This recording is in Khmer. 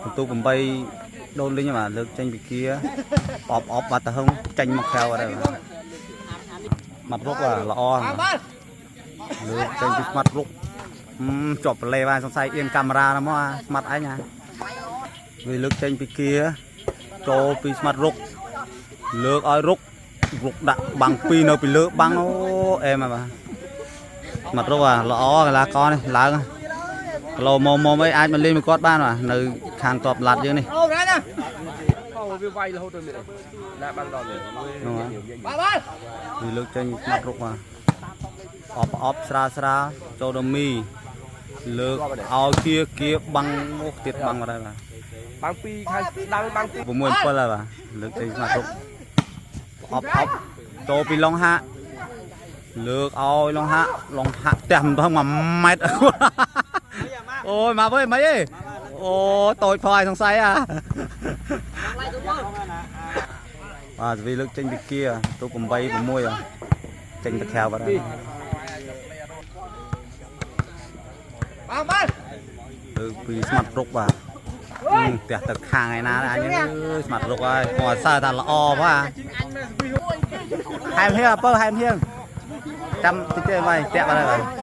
បន្ទូ8ដូនលីងបាទលើកចេញពីគៀអបអបបាត់ទៅហឹងចេញមកក្រៅអត់ហើយបាទមាត់រុកបាទល្អបាទលើកចេញពីស្មាត់រុកជាប់ប្រឡេបាទសង្ស័យអៀនកាមេរ៉ាណាមកអាស្មាត់អញហាវាលើកចេញពីគៀចូលពីស្មាត់រុកលើកឲ្យរុករុកដាក់បាំងពីរនៅពីលើបាំងអូអែមហើយបាទស្មាត់រុកបាទល្អកីឡាករនេះឡើងគីឡូមុំមុំអីអាចមកលេងមួយគាត់បានបាទនៅខាងតបឡាត់យើងនេះ អូរ៉ាណា វាវាយរហូតទៅមានអីណាបានដល់នេះ នោះហ៎ បាទបាទ វាលើកចេញស្មាត់រុកបាទអបអបស្រាលស្រាលចូលដល់មីលើកឲ្យគៀគៀបាំងអូទៀតបាំងមកដែរបាទ បាំងពីខាងដើមបាំងពី 6 7ហើយបាទលើកចេញស្មាត់រុកអបអបចូលពីឡុងហាក់លើកឲ្យឡុងហាក់ឡុងហាក់ផ្ទះមិនដល់1ម៉ែត្រអូយមកវិញមិនអីអូតូចផយសង្ស័យអាបាទវាលើកចេញពីគៀទូ8 6ចេញទៅក្រៅបាត់ហើយ បាទបាទ លើកពីស្មាត់រុកបាទផ្ទះទៅខាងឯណាអញអើយស្មាត់រុកហើយគាត់សើថាល្អបាទហែមហៀងអពើហែមហៀងចាំតិចទេបាយតាក់បាត់ហើយបាទ